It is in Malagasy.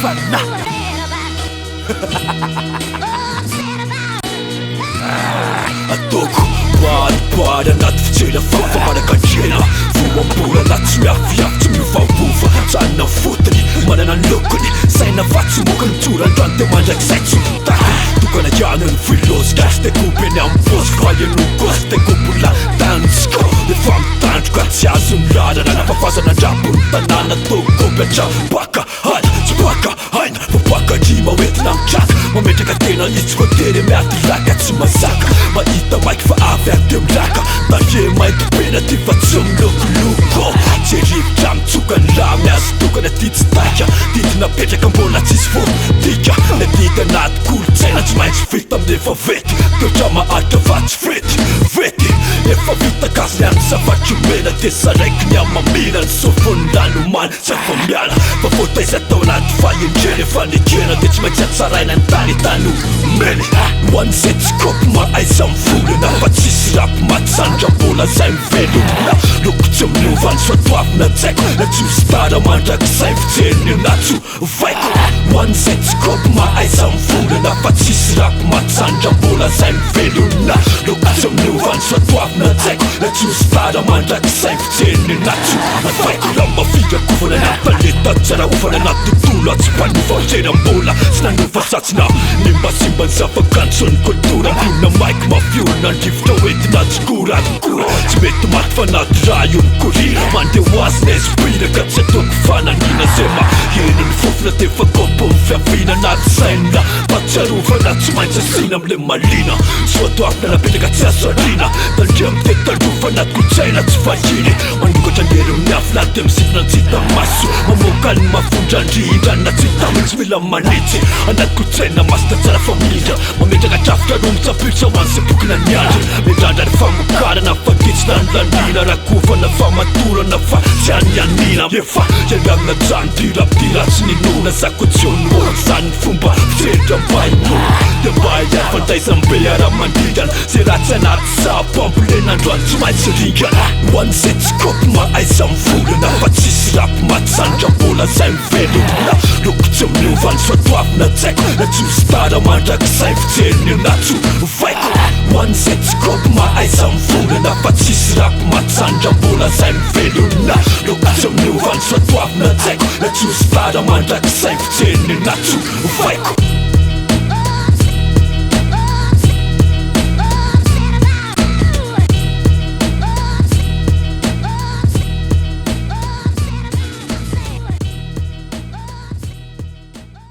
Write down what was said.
fanahy. Ataoko baribary anaty fijery afafa manakandriana. Voambolana tsy miafiafy tsy miovaova. Janona fotony manana ny lokony. Saina fa tsy mokony tsoran-drano dia mandrakizay tsy ho takony. Tokana ihany ny filozy gasy dia koba eny amin'ny paosiko fa eny kosy dia kobola tanjoko. Efa mitandroka tsy azon'ny lalana nafafazana an-drabon'ny tanàna toa koby hatrabaka aina tsy baka aina fa baka rima hoentina mitraka mametraka tena izy tsy voatery miady laka tsy mazaka mahita maiky fa avy ary dia milaka tarehy mainty be na ty fa tsy milokoloko tsy rivotra mitsoka ny rà miazo tokana ty tsy taika didy napetraka mbola tsisy voadika ny adidy anaty kolontsaina tsy maintsy vita amin'ny efa vety toetra maharitra fa tsy vety vety efa vita gasy ny any zavatra omena dia saraiky ny hamamiana ny sofon'ny lanomana Tsy afa-miala fa voataiza tao anaty fahendrena Efa nekena dia tsy maintsy hatsaraina ny tany tany omeny Ho an'izay tsy kôpy mahaiza mivolana Fa tsisy rap matsandra mbola zay mivelona Loko tsy miova ny soatoavina tsy haiko Na tsy ho star mandrakizay fijeriny na tsy ho vaiko Ho an'izay tsy kôpy mahaiza mivolana Fa tsisy rap matsandra mbola zay mivelona Loko tsy miova ny soatoavina tsy haiko Na tsy ho star mandrakizay Teny anaty Vaiko lamba firakofana na talenta tsara ofana na tontolo atsy mpanova tena mbola tsy nanova satsy na nimbasimba ny zavakanto sy ny koltora olona maiky mafiolona ny rivotra hoentina tsy korakora tsy mety maty fa anaty rà io mikoriana mandeha ho azy ny esprit ka tsy ataoko fananina zay maheno ny fofona dia efa kôpy ny fiaviana anaty saina fahatsiarovana tsy maintsy asiana amle malina soatoavina napetraka tsy azo ariana tandremo dia tandrovana Kolontsaina tsy vahiny Manokatra ny hery miafina Dia misintona ny tsy hita maso Mamoaka ny mafondran-drihindrana Tsy hita mihitsy mila manitsy Anaty kolontsaina masina tsara famindra Mametraka drafitra roa mitsapiritra Ho an'izay bokona ny andry Miandrandra ny famokarana Fa dia tsy lany laniana Rakofana famatorana Fa tsy anianiana Efa ialana hatrany Ty rap ty raha tsy ninoana Za koa tsy honohono Zany ny fomba fijery mba hinoana Dia mba hiafandraisam-be ara-mandringana Ze ratsy anaty Za mpambolena androany tsy maintsy ringana Ho an'izay tsy kôpy mahaiza mivolana Fa tsisy rap matsandra mbola zay mivelona Loko tsy miova ny soatoavina tsy haiko Na tsy ho star mandrakizay fijeriny na tsy ho vaiko Ho an'izay tsy kôpy mahaiza mivolana Fa tsisy rap matsandra mbola zay mivelona Loko tsy miova ny soatoavina tsy haiko Na tsy ho star mandrakizay fijeriny na tsy ho vaiko.